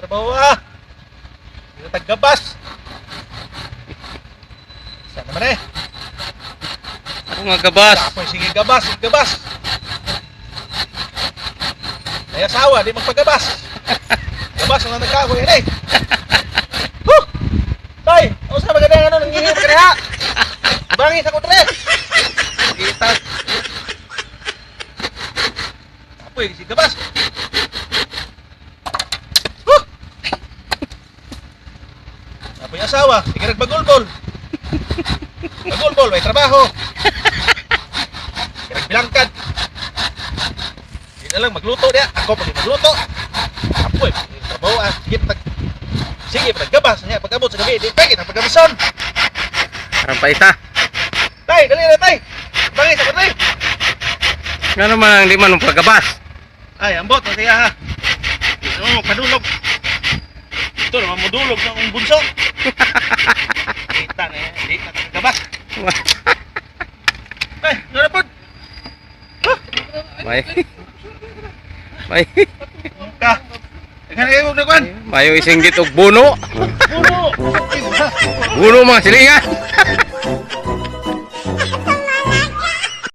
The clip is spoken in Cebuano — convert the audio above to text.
Trabaho ah. Dito taggabas. Saan naman eh? Ako nga gabas. Kapoy, sige gabas, sige gabas. May asawa, di magpagabas. Gabas ang nagkahoy eh. Huh! Tay, ako sa magandang ano, nangihingi pa kaniha. Bangi sa kutre. Kita. Kapoy, sige gabas. Huh! Kapoy asawa, sige nagbagulbol. Bagulbol, may trabaho. Bilangkad. Hindi na lang magluto niya. Ako pag magluto. Apoy, trabaho ah. Sige, pag sige, paggabas niya. Pag-abot sa gabi, di pa kita paggabason. Aron pa isa. Tay, dali na tay. Bangi sa kutli. Nga naman ang di man pagabas. Ay, ambot na siya ha. Di naman magpadulog. Ito naman modulog sa akong bunso. Kita na yan, di na kagabas. Ay, nga na pod. May. May. Ka. Ikaw na kayo na kwan. Mayo isinggit og buno. Puno. Buno mga silingan.